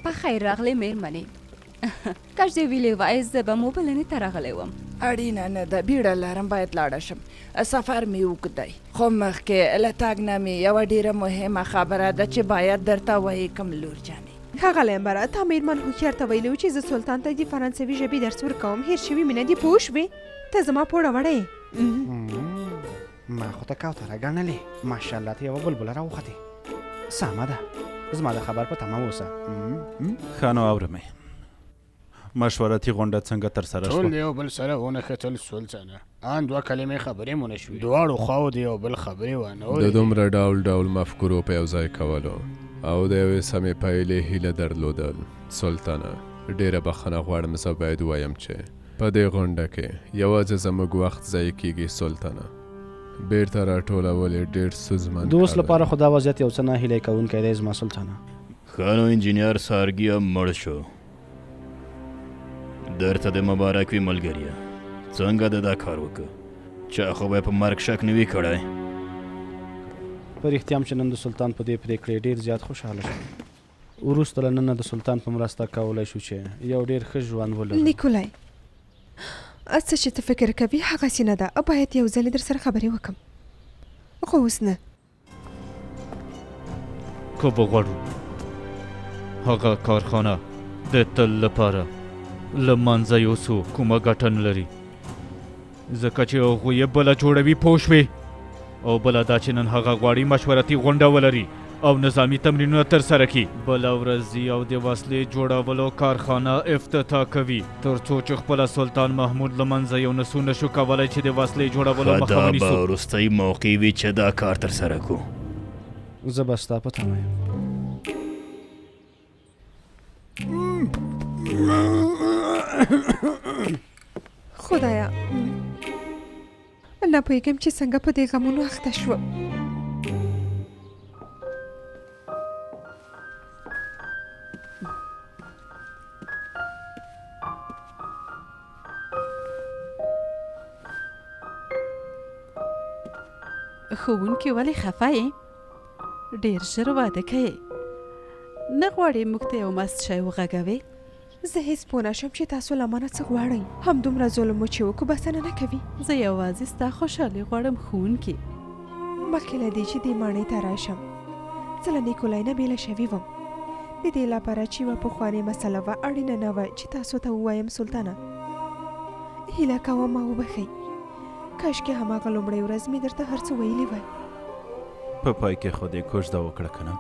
په خیر راغلې مېرمنې. کاش دې ویلي وای، زه به مو بلنې ته راغلی وم. اړینه نه ده، بیړه لرم، باید لاړه شم. سفر مې اوږد دی. خو مخکې له تګ نه مې یوه ډېره مهمه خبره ده چې باید درته ویې کړم لور جانې. ښاغلی امبره، تا مېرمن هوښیار ته ویلي وو چې زه سلطان ته د فرانسوي ژبې درس ورکوم، هېر شوي مې نه دي، پوه شوې؟ ته زما پوړوړی یې. ما خو ته کوتره ګڼلې، ماشاءالله ته یوه بلبله راوختې. سمه ده، زما د خبر په تمه اوسه. ښه نو اورم یې. مشورتي غونډه څنګه ترسره ټول شوه؟ د یو بل سره ونښتل سلطانه، آن دوه کلمې خبرې مو نه شوې، دواړو خواوو د یو بل خبرې وانه د ورېدې. دومره ډول ډول مفکورو په یو ځای کولو او د یوې سمې پایلې هیله درلودل. سلطانه، ډېره بخښنه غواړم، زه باید ووایم چې په دې غونډه کې یوازې زموږ وخت ضایع کېږي سلطانه. بېرته راټولول یې ډېر ستونزمن د اوس کار دی. لپاره خو دا وضعیت یو څه ناهیلی کوونکی دی زما سلطانه. ښه نو انجینر سارګي هم مړ شو. درته د مبارک وي ملګریه. څنګه د دا کار وکړ؟ چا خو به په مرګ شک نه وي کړی. په رښتیا هم چې نن د سلطان په دې پرېکړې ډېر زیات خوشحاله شوم. وروسته له ننه د سلطان په مرسته کولای شو چې یو ډېر ښه ژوند ولرو. نیکولای، څه چې ته فکر کوي هغسې نه ده. باید یو ځلې درسره خبرې وکړم. خو اوس نه. که وغواړو هغه کارخانه د تل لپاره له منځه یوسو کومه ګټه نه لري، ځکه چې هغوی یې بله جوړوي، پوه شوې؟ او بله دا چې نن هغه غواړي مشورتي غونډه ولري او نظامي تمرینونه ترسره کړي. بله ورځ ځي او د وسلې جوړولو کارخانه افتتاح کوي، تر څو چې خپله سلطان محمود له منځه یو نسو نشو کولی چې د وسلې جوړولو ښه مخه دا به ونیسو. وروستۍ موقع وي چې دا کار ترسره کړو. زه به ستا په تمه یم. خدایا نه پوهېږم چې څنګه په دې غمونو اخته شوم. ښوونکې ولې خفه یې؟ ډېر ژر واده کوې، نه غواړې موږ ته یو مست شی وغږوې؟ زه هېڅ پوه نه شوم چې تاسو له مانه څه غواړئ، همدومره ظلم مو چې وکړو بسنه نه کوي. زه یوازې ستا خوشحالي غواړم ښوونکې. مخکې له دې چې دې ماڼۍ ته راشم، زه له نیکولای نه بېله شوې وم. د دې لپاره چې یوه پخوانۍ مسله وه، اړینه نه وه چې تاسو ته ووایم سلطانه. هیله کوم ما وبښئ. کاشکې هماغه لومړۍ ورځ مې درته هر څه ویلي وای. په پای کې خو دې کوژده وکړه که نه؟